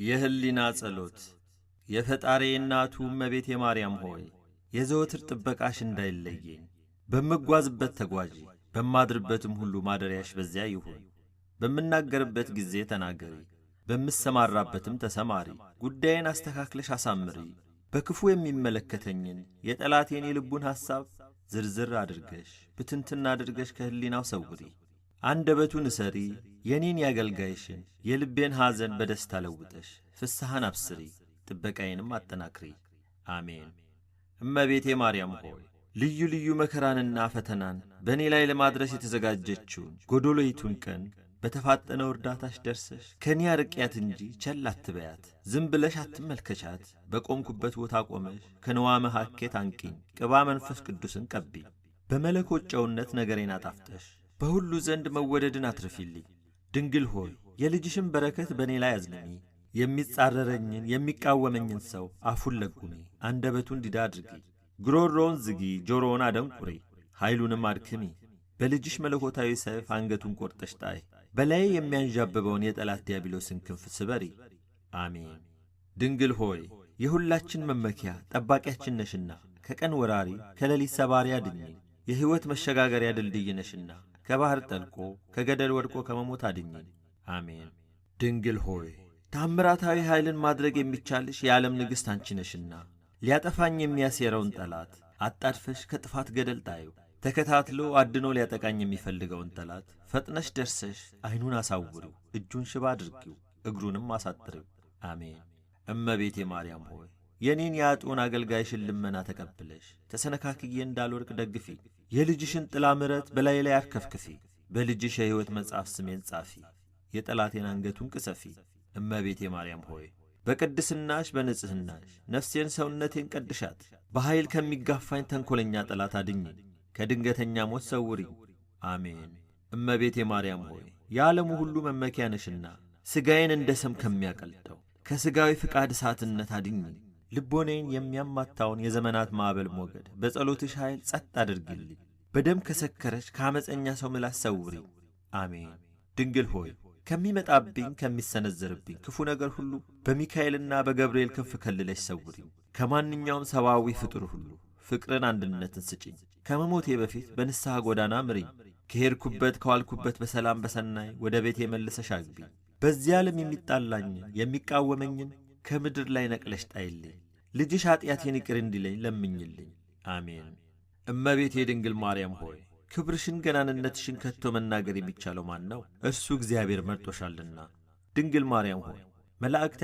የህሊና ጸሎት። የፈጣሪ እናቱ እመቤቴ ማርያም ሆይ፣ የዘወትር ጥበቃሽ እንዳይለየኝ በምጓዝበት ተጓዢ፣ በማድርበትም ሁሉ ማደሪያሽ በዚያ ይሁን። በምናገርበት ጊዜ ተናገሪ፣ በምሰማራበትም ተሰማሪ። ጉዳዬን አስተካክለሽ አሳምሪ። በክፉ የሚመለከተኝን የጠላቴን የልቡን ሐሳብ ዝርዝር አድርገሽ ብትንትና አድርገሽ ከህሊናው ሰውሪ። አንደበቱን እሰሪ። የኔን ያገልጋይሽን የልቤን ሐዘን በደስታ ለውጠሽ ፍስሐን አብስሪ፣ ጥበቃዬንም አጠናክሪ። አሜን። እመቤቴ ማርያም ሆይ፣ ልዩ ልዩ መከራንና ፈተናን በእኔ ላይ ለማድረስ የተዘጋጀችውን ጎዶሎይቱን ቀን በተፋጠነው እርዳታሽ ደርሰሽ ከእኔ አርቂያት እንጂ ቸል አትበያት። ዝም ብለሽ አትመልከቻት። በቆምኩበት ቦታ ቆመሽ ከንዋመ ሐኬት አንቂኝ፣ ቅባ መንፈስ ቅዱስን ቀቢኝ። በመለኮት ጨውነት ነገሬን አጣፍጠሽ በሁሉ ዘንድ መወደድን አትርፊልኝ። ድንግል ሆይ፣ የልጅሽን በረከት በእኔ ላይ አዝንሚ። የሚጻረረኝን የሚቃወመኝን ሰው አፉን ለጉሚ፣ አንደበቱን ዲዳ አድርጊ። ጉሮሮውን ዝጊ፣ ጆሮውን አደንቁሪ፣ ኃይሉንም አድክሚ። በልጅሽ መለኮታዊ ሰይፍ አንገቱን ቆርጠሽ ጣይ። በላዬ የሚያንዣብበውን የጠላት ዲያብሎስን ክንፍ ስበሪ። አሜን። ድንግል ሆይ፣ የሁላችን መመኪያ ጠባቂያችን ነሽና ከቀን ወራሪ ከሌሊት ሰባሪ አድኚኝ። የሕይወት መሸጋገሪያ ድልድይ ነሽና ከባሕር ጠልቆ ከገደል ወድቆ ከመሞት አድኚኝ። አሜን። ድንግል ሆይ፣ ታምራታዊ ኃይልን ማድረግ የሚቻልሽ የዓለም ንግሥት አንቺ ነሽና ሊያጠፋኝ የሚያሴረውን ጠላት አጣድፈሽ ከጥፋት ገደል ጣዩ። ተከታትሎ አድኖ ሊያጠቃኝ የሚፈልገውን ጠላት ፈጥነሽ ደርሰሽ ዐይኑን አሳውሪው፣ እጁን ሽባ አድርጊው፣ እግሩንም አሳጥሪው። አሜን። እመቤቴ ማርያም ሆይ፣ የኔን የአጡን አገልጋይሽን ልመና ተቀብለሽ ተሰነካክዬ እንዳልወድቅ ደግፊ። የልጅሽን ጥላ ምረት በላዬ ላይ አርከፍክፊ። በልጅሽ የሕይወት መጽሐፍ ስሜን ጻፊ። የጠላቴን አንገቱን ቅሰፊ። እመቤቴ ማርያም ሆይ፣ በቅድስናሽ በንጽሕናሽ ነፍሴን ሰውነቴን ቀድሻት። በኃይል ከሚጋፋኝ ተንኰለኛ ጠላት አድኝኝ፣ ከድንገተኛ ሞት ሰውሪኝ። አሜን። እመቤቴ ማርያም ሆይ፣ የዓለሙ ሁሉ መመኪያ ነሽና ሥጋዬን እንደ ሰም ከሚያቀልጠው ከሥጋዊ ፍቃድ እሳትነት አድኝኝ። ልቦኔን የሚያማታውን የዘመናት ማዕበል ሞገድ በጸሎትሽ ኃይል ጸጥ አድርጊልኝ። በደም ከሰከረች ከዓመፀኛ ሰው ምላስ ሰውሪኝ። አሜን። ድንግል ሆይ፣ ከሚመጣብኝ ከሚሰነዘርብኝ ክፉ ነገር ሁሉ በሚካኤልና በገብርኤል ክንፍ ከልለሽ ሰውሪኝ። ከማንኛውም ሰብአዊ ፍጡር ሁሉ ፍቅርን፣ አንድነትን ስጭኝ። ከመሞቴ በፊት በንስሐ ጎዳና ምሪኝ። ከሄድኩበት ከዋልኩበት በሰላም በሰናይ ወደ ቤቴ መልሰሽ አግቢኝ። በዚህ ዓለም የሚጣላኝን የሚቃወመኝን ከምድር ላይ ነቅለሽ ጣይልኝ። ልጅሽ ኀጢአቴን ይቅር እንዲለኝ ለምኝልኝ። አሜን። እመቤቴ ድንግል ማርያም ሆይ፣ ክብርሽን ገናንነትሽን ከቶ መናገር የሚቻለው ማን ነው? እርሱ እግዚአብሔር መርጦሻልና። ድንግል ማርያም ሆይ፣ መላእክት